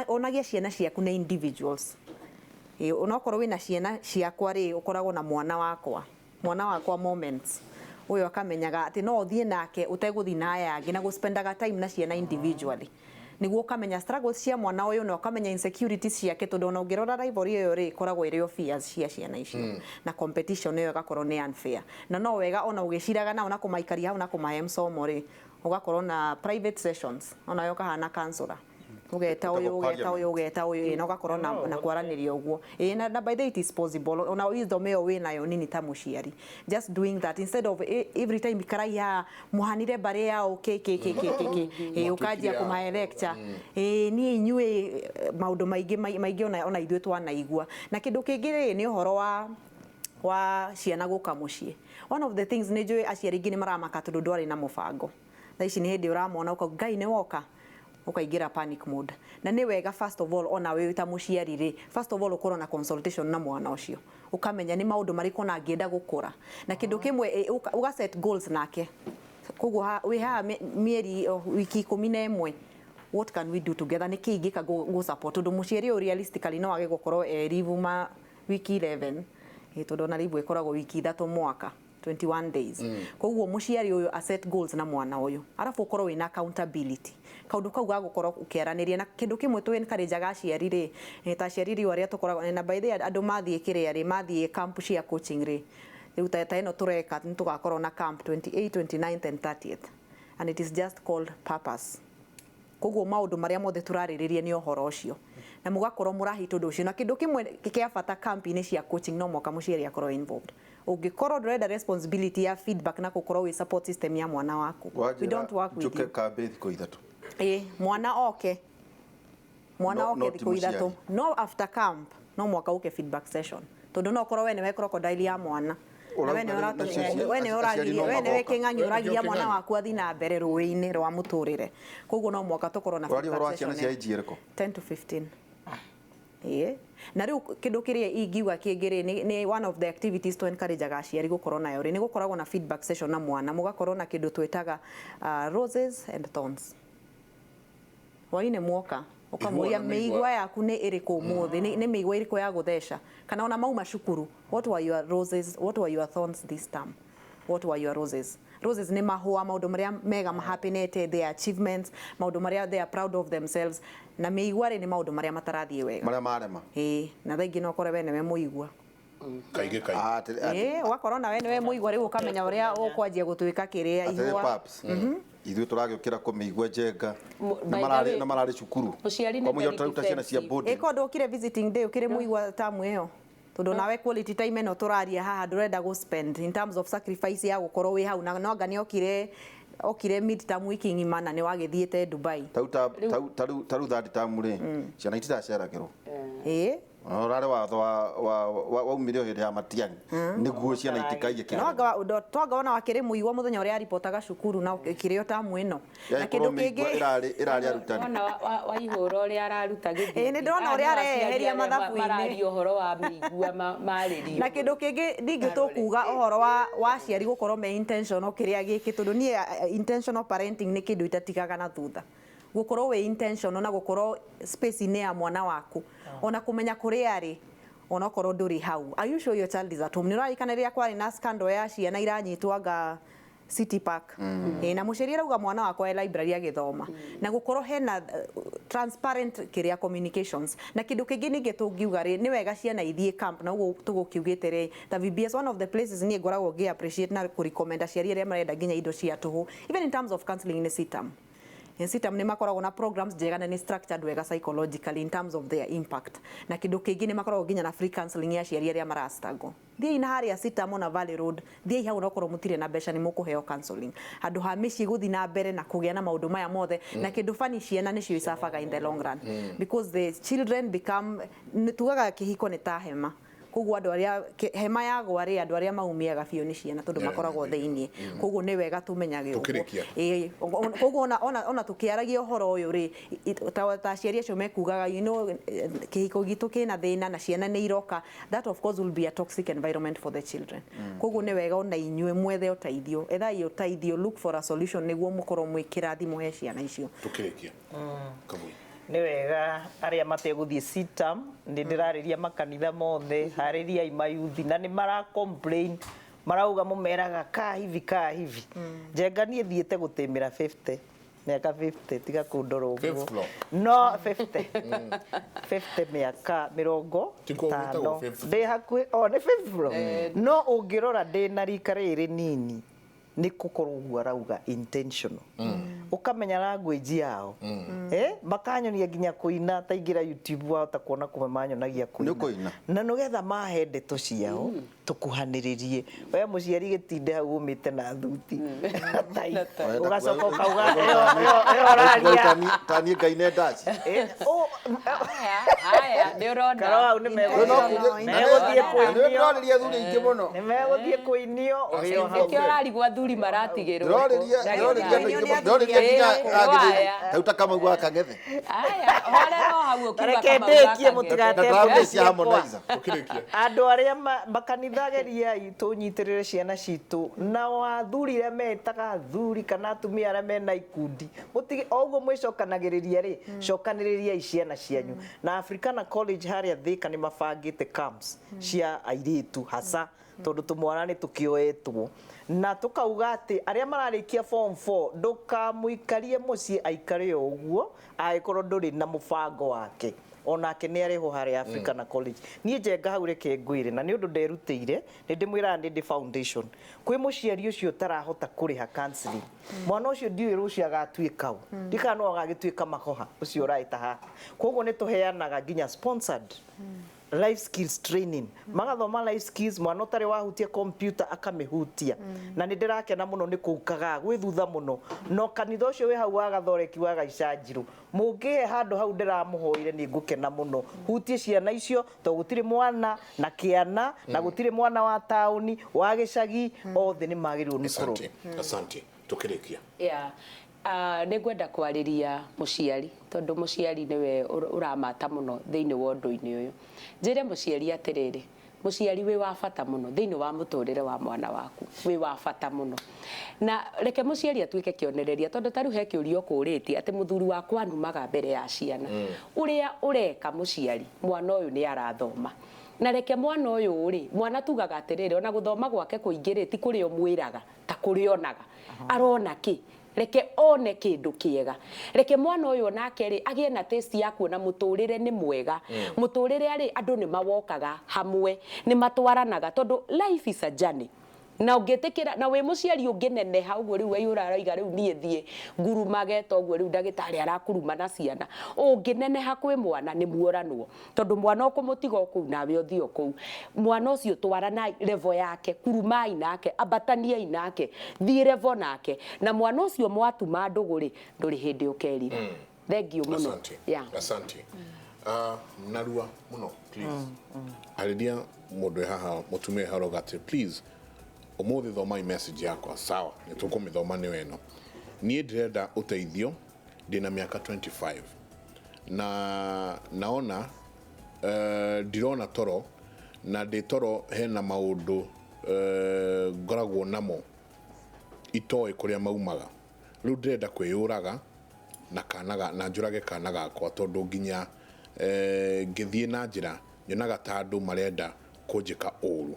S5: onagia ciana ciaku nĩ individuals. Onakorwo wĩna ciana ciakwa rĩ, ũkoragwo na mwana wakwa, mwana wakwa moments ũyũ akamenyaga atĩ no ũthiĩ nake ũtegũthiĩ na aya angĩ, na gũspendaga time na ciana individually, nĩguo ũkamenya struggles cia mwana ũyũ na ũkamenya insecurities ciake, tondũ ona ũngĩrora rivalry ĩyo rĩ, ĩkoragwo ĩrĩ o fears cia ciana icio, na competition ĩyo ĩgakorwo nĩ unfair. Na no wega ona ũgĩciraga nao na kũmaikaria hau na kũmahe msomo rĩ, ũgakorwo na private sessions, onawe ũkahana counselor, ũgeta ũyũ, ũgeta ũyũ, ũgeta ũyũ, na ũgakorwo na kwaranĩria ũguo. Na by the way it is possible, ona wisdom ĩyo wĩnayo nini ta mũciari, just doing that instead of every time ikaraiha mũhanire mbarĩ yao k k k k k k, ũkanjia kũmahe lecture. Niĩ inyuĩ maũndũ maingĩ maingĩ ona ithuĩ twanaigua. Na kĩndũ kĩngĩ rĩ, nĩ ũhoro wa ciana gũka mũciĩ. One of the things nĩ njũĩ aciari aingĩ nĩ maramaka tondũ ndwarĩ na mũbango. Thaa ici nĩ hĩndĩ ũramona ũkauga Ngai nĩ woka, ũkaingĩra panic mode. Na nĩ wega first of all ona wĩ ta mũciari rĩ, first of all ũkorwo na consultation na mwana ũcio, ũkamenya nĩ maũndũ marĩkũ ona angĩenda gũkũra. Na kĩndũ kĩmwe, ũga set goals nake. Koguo wĩ haha mĩeri, wiki 11, what can we do together, nĩ kĩ ingĩka gũ support, tondũ mũciari ũyũ realistically no age gũkorwo e leave ma wiki 11, tondũ ona leave ĩkoragwo wiki 3 mwaka, 21 days. Koguo mũciari ũyũ a set goals na mwana ũyũ, arabu ũkorwo wĩna accountability, kaũndũ kau ga gũkorwo ũkĩaranĩria. Na kĩndũ kĩmwe tũ encourage-aga aciari rĩ, ta aciari rĩu arĩa tũkoragwo na, by the way, andũ mathiĩ kĩrĩa rĩ, mathiĩ camp cia coaching rĩ, rĩu ta ĩno tũreka, nĩ tũgakorwo na camp 28, 29th and 30th, and it is just called purpose. Koguo maũndũ marĩa mothe tũrarĩrĩria nĩ ũhoro ũcio, na mũgakorwo mũrahita ũndũ ũcio. Na kĩndũ kĩmwe kĩa bata camp-inĩ cia coaching, no mwaka mũciari akorwo involved. Ũngĩkorwo ndũrenda responsibility ya feedback na gũkorwo wĩ support system ya mwana waku, we don't work with
S4: Njũke
S5: you.
S4: kambĩ thikũ 3.
S5: Mwana oke, mwana
S4: No,
S5: oke
S4: no ti
S5: thikũ 3,
S4: mũciari.
S5: no after camp no mwaka ũke feedback session, tondũ no ũkorwo we nĩwe crocodile ya mwana. Na we nĩwe we nĩwe
S4: Aciari
S5: ũragiria,
S4: no
S5: we nĩwe
S4: magoka.
S5: kĩng'ang'i
S1: We nĩkĩo
S5: ũragiria mwana
S1: kĩng'ang'i.
S5: waku athiĩ na mbere rũĩ-inĩ rwa mũtũrĩre. Koguo no mwaka tũkorwo na
S4: Ũraria ũhoro wa
S5: feedback
S4: ciana
S5: session
S4: cia age ĩrĩkũ?
S5: 10 to 15. Na rĩu kĩndũ kĩrĩa ingiuga kĩngĩ rĩ, nĩ one of the activities to encourage aciari gũkorwo nayo rĩ, nĩ gũkoragwo na feedback session na mwana, mũgakorwo na kĩndũ twĩtaga roses and thorns. Hwainĩ mwoka ũkamũria
S1: Ihũa na mĩigua.
S5: mĩigua yaku nĩ ĩrĩkũ ũmũthĩ, nĩ mĩigua ĩrĩkũ ya gũtheca, kana ona mauma cukuru, what were your roses, what were your thorns this term, what were your roses. Roses nĩ mahũa, maũndũ marĩa mega mahappenete, their achievements, maũndũ marĩa they are proud of themselves, na mĩigua rĩ nĩ maũndũ marĩa matarathiĩ wega.
S4: Marĩa marema.
S5: Na thaa ingĩ no ũkore we nĩwe mũigua.
S1: Kaingĩ kaingĩ.
S5: Ũgakorwo na we nĩwe mũigua, rĩu ũkamenya ũrĩa ũkwanjia gũtuĩka kĩrĩa
S4: Atĩrĩ
S5: ihũa.
S4: Paps. Ithuĩ tũragĩũkĩra kũmĩigua Njenga.
S2: By
S4: Na
S2: the
S4: mararĩ
S2: way,
S4: na mararĩ cukuru.
S2: mũciari nĩ
S4: Kwa mũhiano
S2: very
S4: tũraruta ciana cia
S2: defensive.
S4: boarding.
S5: Ĩko ndũkire visiting day ũkĩrĩ mũigua tamu ĩyo, tondũ nawe quality time ĩno tũraria haha ndũrenda gũ spend in terms of sacrifice ya gũkorwo wĩ hau, na no anga nĩ okire mid term wiki ng'ima na nĩ wagĩthiĩte Dubai.
S4: Tau ta rĩu third term rĩ, ciana itiraceragĩrwo.
S5: Ĩĩ.
S4: Ũrarĩ watho waumire o hĩndĩ ya Matiang'i nĩguo ciana itikaiye
S5: No
S4: kĩgeranio.
S5: anga twanga ona wakĩrĩ mũigua mũthenya ũrĩa aripotaga cukuru na ũkĩrĩo tamu ĩno na
S4: Yakorwo
S5: kĩndũ
S4: mĩigua
S5: kĩngĩ.
S4: ĩrarĩ arutani.
S2: Wona Waihũra ũrĩa araruta gĩthithi.
S5: Ĩĩ, nĩ ndĩrona
S2: Aya
S5: ũrĩa
S2: nĩ
S5: areheria
S2: aciari arĩa
S5: mathabu-inĩ.
S2: mararia ũhoro wa mĩigua marĩrio.
S5: Na kĩndũ kĩngĩ ningĩ tũkuga ũhoro wa aciari gũkorwo me intentional kĩrĩa gĩkĩ, tondũ niĩ intentional parenting nĩ kĩndũ itatigaga na thutha, gũkorwo wĩ intentional na gũkorwo space-inĩ ya mwana waku, ona kũmenya kũrĩa arĩ onokorwo ndũrĩ hau. Are you sure your child is at home? Nĩ ũraririkana rĩrĩa kwarĩ na scandal ya ciana iranyitwo anga City Park? Na mũciari arauga mwana wakwa e library agĩthoma, na gũkorwo hena transparent kĩrĩa communications. Na kĩndũ kĩngĩ ningĩ tũngiuga rĩ, nĩ wega ciana ithiĩ camp, na ũguo tũgũkiugĩte rĩ, ta VBS, one of the places niĩ ngoragwo ngĩ appreciate na kũ recommend aciari arĩa marenda nginya indo cia tũhũ, even in terms of counseling, nĩ CITAM. In CITAM nĩ makoragwo na programs njega na nĩ structured wega psychologically in terms of their impact. Na kĩndũ kĩngĩ, nĩ makoragwo nginya na free counseling ya aciari arĩa marastruggle. Thiĩi na harĩa CITAM ona Valley Road, thiĩi hau, onokorwo mũtirĩ na mbeca nĩ mũkũheo counseling, handũ ha mĩciĩ gũthiĩ na mbere na kũgĩa na maũndũ maya mothe. Na kĩndũ bani, ciana nĩcio icabaga in the long run, because the children become tugaga kĩhiko nĩ ta hema, koguo andũ arĩa hema yagwa rĩ, andũ arĩa maumiaga biũ nĩ ciana, tondũ makoragwo thĩiniĩ. Koguo nĩ wega tũmenyage ũguo.
S1: Tũkĩrĩkia.
S5: Ĩĩ, koguo ona tũkĩaragia ũhoro ũyũ rĩ, ta aciari acio mekugaga, kĩhiko gitũ kĩna thĩna na ciana nĩ iroka, that of course will be a toxic environment for the children. Koguo nĩ wega ona inyuĩ mwethe ũteithio, ethai ũteithio, look for a solution nĩguo mũkorwo mwĩ kĩrathimo he ciana icio.
S1: Tũkĩrĩkia, Kavui.
S3: Nĩ wega arĩa mategũthiĩ CITAM, nĩ ndĩrarĩria makanitha mothe, harĩriai mayuthi, na nĩ mara complain, marauga mũmeraga kaa hivi kaa hivi. Njenga, niĩ thiĩte gũtĩmĩra 50 mĩaka 50, tiga kũndora ũguo.
S1: Fifth floor.
S3: No 50 50 mĩaka mĩrongo
S1: Ti kũu gwĩtagwo
S3: ĩtano.
S1: fifth.
S3: Ndĩ hakuhĩ o nĩ fifth floor, no ũngĩrora ndĩ na rika rĩrĩ nini, nĩ gũkorwo ũguo arauga intentional, ũkamenya language yao, makanyonia nginya kũina. Ta ingĩra YouTube wahota kuona kũmwe manyonagia.
S4: Nĩ
S3: Kũina.
S4: ũkũina?
S3: Na nĩgetha mahe ndeto ciao tũkuhanĩrĩrie. We mũciari gĩtinde hau ũmĩte na thuti tai, ũgacoka ũkauga ĩyo ũraria.
S4: Taniĩ Ngai nĩ ndaci.
S2: Haya, haya, nĩ ũrona.
S3: Karo hau nĩ megũthiĩ kũinio.
S4: Ndĩrarĩria athuri aingĩ mũno.
S3: Nĩ megũthiĩ kũinio ũrĩ o hau.
S2: Nĩkĩo ũrarigwo athuri maratigĩrwo.
S4: Ndĩrarĩria ndĩrarĩria andũ aingĩ mũno. Ndĩrarĩria nginya
S2: Ĩĩ,
S4: agĩthĩ tau ta Kamau wa Kang'ethe.
S2: Haya, horera o hau ũkiuga
S3: Reke
S2: Kamau wa
S3: ndĩkie.
S2: Kang'ethe.
S3: Mũtigate.
S4: Na ndĩrarĩria cia Harmonize.
S1: Tũkĩrĩkia.
S3: Andũ arĩa makanitha, geriai tũnyitĩrĩre ciana citũ, nao athuri arĩa metaga athuri kana atumia arĩa mena ikundi, mũtige o ũguo mwĩcokanagĩrĩria rĩ, cokanĩrĩriai ciana cianyu. Na Africana College harĩa Thika nĩ mabangĩte camps cia airĩtu hasa, tondũ tũmwana nĩ tũkĩoetwo, na tũkauga atĩ arĩa mararĩkia form 4, ndũkamũikarie mũciĩ aikare o ũguo angĩkorwo ndũrĩ na mũbango wake, onake nĩ arĩho harĩa Africana College. Niĩ Njenga hau reke ngwĩre, na nĩ ũndũ nderutĩire, nĩ ndĩmwĩraga nĩ ndĩ foundation kwĩ mũciari ũcio ũtarahota kũrĩha counseling. Mwana ũcio ndiũĩ rũciũ agatuĩka ũ, ndikana no agagĩtuĩka makoha ũcio ũraĩta haha. Koguo nĩ tũheanaga nginya sponsored life skills training, magathoma life skills, mwana ũtarĩ wahutia computer akamĩhutia. Na nĩ ndĩrakena mũno nĩ kũu Kagaa gwĩ thutha mũno, no kanitha ũcio wĩ hau wa Gathoreki wa Gaicanjirũ, mũngĩhe handũ hau ndĩramũhoire, nĩ ngũkena mũno hutie ciana icio, tondũ gũtirĩ mwana na kĩana na gũtirĩ mwana wa taũni wa gĩcagi, othe nĩ magĩrĩirwo nĩ kũrorwo.
S1: Asante, asante. Tũkĩrĩkia.
S2: Yeah. Nĩ ngwenda kwarĩria mũciari, tondũ mũciari nĩwe ũramata mũno thĩinĩ wa ũndũ-inĩ ũyũ. Njĩre mũciari atĩrĩrĩ, mũciari wĩ wa bata mũno thĩinĩ wa mũtũrĩre wa mwana waku, wĩ wa bata mũno, na reke mũciari atuĩke kĩonereria, tondũ ta rĩu he kĩũria ũkũrĩtie atĩ mũthuri wakwa anumaga mbere ya ciana. Ũrĩa ũreka mũciari, mwana ũyũ nĩ arathoma, na reke mwana ũyũ rĩ, mwana tugaga atĩrĩrĩ, ona gũthoma gwake kũingĩ rĩ, ti kũrĩa ũmwĩraga ta kũrĩa onaga arona kĩ. Reke one kĩndũ kĩega, reke mwana ũyũ onake rĩ agĩe na taste ya kuona mũtũrĩre nĩ mwega. Mũtũrĩre rĩ, andũ nĩ mawokaga hamwe, nĩ matwaranaga, tondũ life is a journey. Na ũngĩtĩkĩra na wĩ mũciari ũngĩneneha ũguo rĩu we ũraroiga rĩu niĩ thiĩ ngurumage ta ũguo rĩu ndagĩtarĩ arakuruma na ciana, ũngĩneneha kwĩ mwana nĩ muoranwo, tondũ mwana ũkũmũtiga o kũu nawe ũthiĩ o kũu. Mwana ũcio twaranai level yake, kurumai nake, ambataniai nake, thiĩ level nake, na mwana ũcio mwatuma ndũgũ rĩ, ndũrĩ hĩndĩ ũkerira. Thank you mũno.
S1: Asante.
S2: Yeah.
S1: Asante. Narua muno, please. Arĩria mũndũ wĩ haha, mũtumia wĩ haha ũrauga atĩ please ũmũthĩ thomai message yakwa. Sawa, nĩ tũkũmĩthoma nĩ weno. Niĩ ndĩrenda ũteithio, ndĩna mĩaka 25 na naona ndirona toro, na ndĩ toro hena maũndũ ngoragwo namo itoĩ kũrĩa maumaga. Rĩu ndĩrenda kwĩyũraga na kana na njũrage kana gakwa, tondũ nginya ngĩthiĩ na njĩra nyonaga ta andũ marenda kũnjĩka ũru.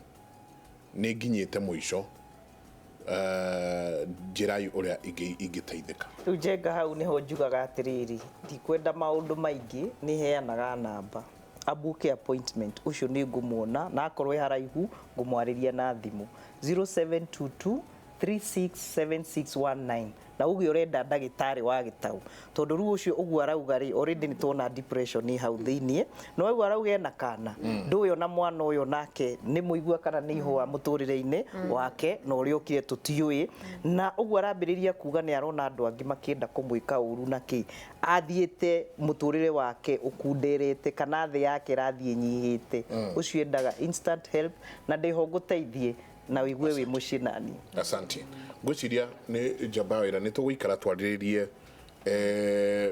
S1: Nĩ nginyĩte mũico, njĩrai ũrĩa ingĩteithĩka.
S3: Rĩu Njenga hau nĩho njugaga atĩrĩrĩ, ndikwenda maũndũ maingĩ, nĩ heanaga namba abuke appointment, ũcio nĩ ngũmuona, na akorwo e haraihu ngũmwarĩria na thimũ 0722 367619. Na uge ũrenda ndagĩtarĩ wa gĩtau, tondũ rĩu ũcio ũguo arauga rĩ, already nĩ tuona depression ĩ hau thĩiniĩ. No ũguo arauga ena kana ndũĩ ona mwana ũyũ nake nĩ mũigua kana nĩ ihũa mũtũrĩre-inĩ wake, na ũrĩa ũkire tũtiũĩ. Na ũguo arambĩrĩria kuga nĩ arona andũ angĩ makĩenda kũmwĩka ũru na kĩ, athiĩte mũtũrĩre wake ũkunderete kana thĩ yake ĩrathiĩ ĩnyihĩte. Ũcio endaga instant help, na ndĩho ngũteithie na wĩigue wĩ mũciĩ nani.
S1: Asante. Ngwĩciria nĩ njamba wĩra nĩ tũgũikara twarĩrĩrie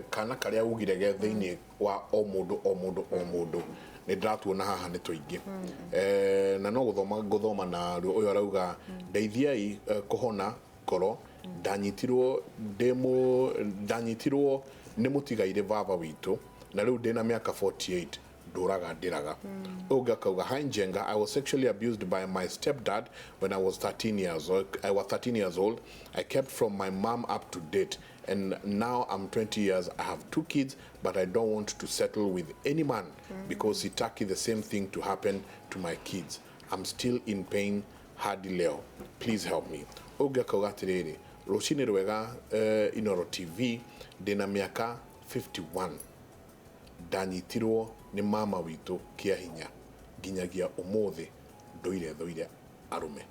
S1: kana karĩa ugire ge thĩinĩ wa o mũndũ o mũndũ o mũndũ. Nĩ ndĩratuona haha nĩ tũingĩ. Na no gũthoma ngũthoma na ruo. Ũyũ arauga ndeithiai kũhona ngoro, ndanyitirwo nĩ mũtigairĩ baba witũ, na rĩu ndĩna mĩaka 48 ndũraga ndĩraga. Ũngĩ akauga, hi Njenga, I was sexually abused by my stepdad when I was 13 years old. I was 13 years old. I kept from my mom up to date, and now I'm 20 years. I have 2 kids, but I don't want to settle with any man because sitaki the same thing to happen to my kids. I'm still in pain hadi leo. Please help me. Ũngĩ akauga atĩrĩrĩ, rũcinĩ rwega Inoro TV, ndĩna mĩaka 51, ndanyitirwo nĩ mama witũ kĩa hinya, nginyagia ũmũthĩ ndũire thũire arũme.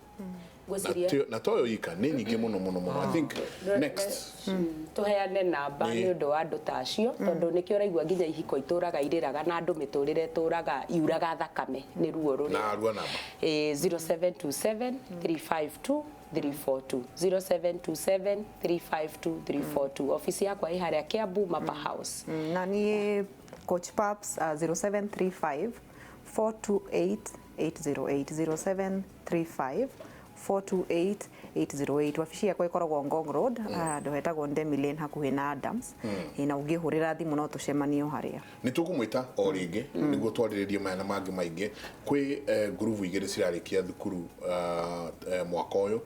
S1: Na toyo ika nĩ nyingĩ mũno mũno mũno. I think next
S2: tũheane namba nĩ ũndũ wa andũ ta acio, tondũ nĩkĩo ũraigua nginya ihiko itũraga irĩraga na andũ mĩtũrĩre ĩtũraga yuraga thakame nĩ ruo rũrĩa.
S1: Na rua namba
S2: 0727 352 342, 0727 352 342. Ofisi yakwa ĩ harĩa Kiambu Mapa House.
S5: Na niĩ Coach Paps, 0735 428 808, 0735 428 808. Wabici yakwa ĩkoragwo Ngong Road, handũ hetagwo Ndemi Lane hakuhĩ na Adams. Na ũngĩhũrĩra thimũ no tũcemanio harĩa.
S1: Nĩ tũkũmwĩta o rĩngĩ nĩguo twarĩrĩrie maya na mangĩ maingĩ. Kwĩ ngurubu igĩrĩ cirarĩkia thukuru mwaka ũyũ,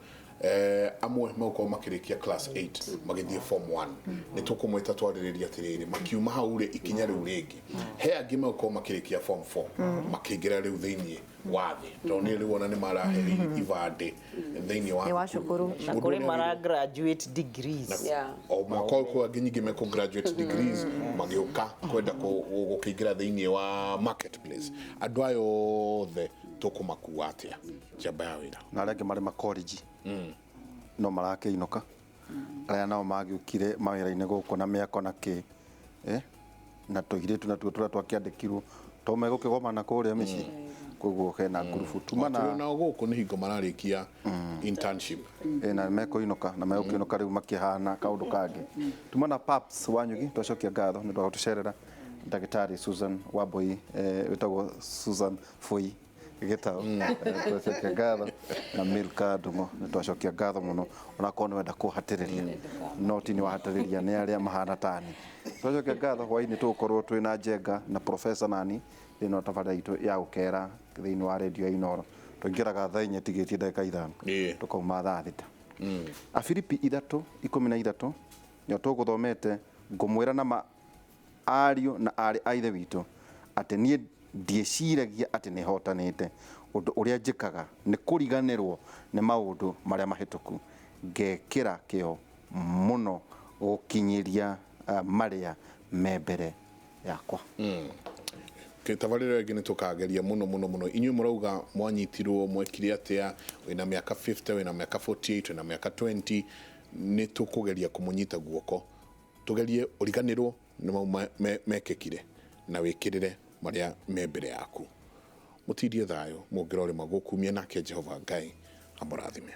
S1: amwe megũkorwo makĩrĩkia class 8 magĩthiĩ form 1. Nĩ tũkũmwĩta twarĩrĩrie atĩrĩrĩ, makiuma hau rĩ ikinya rĩu rĩngĩ. He angĩ megũkorwo makĩrĩkia form 4 makĩingĩra rĩu thĩiniĩ wa thĩ, tondũ nĩ rĩu ona nĩ marahe ibandĩ thĩiniĩ wa
S5: cukuru,
S3: na kũrĩ mara graduate degrees.
S1: O mwaka ũyũ kwĩ angĩ nyingĩ mekũ graduate degrees magĩũka kwenda gũkĩingĩra thĩiniĩ wa marketplace. Andũ aya othe tũkũmakua atĩa? Njamba ya wĩra.
S4: Na arĩa angĩ marĩ makoriji no marakĩinũka, arĩa nao magĩũkire mawĩra-inĩ gũkũ na mĩako na kĩ, na tũirĩtu natuo tũrĩa twakĩandĩkirwo to megũkĩgomana kũrĩa mĩciĩ, koguo hena ngurubu tuma
S1: na nao gũkũ nĩ hingo mararĩkia internship
S4: na mekũinũka na megũkĩinũka rĩu makĩhana kaũndũ kangĩ. Tuma na Paps Wanyugi, twacokia ngatho nĩ ũndũ wa gũtũcerera. Ndagĩtarĩ Susan Wambui, wĩtagwo Susan Foi gĩtau, twacokia ngatho, na Milka Ndung'u, nĩ twacokia ngatho mũno, onakorwo nĩ wenda kũhatĩrĩria no ti nĩ wahatĩrĩria nĩ arĩa mahana tani. Twacokia ngatho, hwainĩ tũgũkorwo twĩ na Njenga na Professor Nani thĩinĩ wa tabarĩra itũ ya gũkera thĩinĩ wa redio ya Inoro. Tũingĩraga thaa 4 tigĩtie ndagĩka 5, tũkauma thaa 6. Afilipi 3:13 nĩo tũgũthomete, ngũmwĩra na ariũ na aarĩ a ithe witũ atĩ niĩ Ndiĩciragia atĩ nĩ hotanĩte. Ũndũ ũrĩa njĩkaga nĩ kũriganĩrwo nĩ maũndũ marĩa mahĩtũku, ngekĩra kĩyo mũno gũkinyĩria marĩa me mbere yakwa.
S1: Tabarĩra ĩngĩ nĩ tũkageria mũno mũno mũno. Inyuĩ mũrauga mwanyitirwo mwekire atĩa, wĩna mĩaka 50, wĩna mĩaka 48, wĩna mĩaka 20, nĩ tũkũgeria kũmũnyita guoko tũgerie ũriganĩrwo nĩ mau mekĩkire na wĩkĩrĩre marĩa me mbere yaku. Mũtindie thayũ mũngĩrorĩma gũkumia nake Jehova Ngai amũrathime.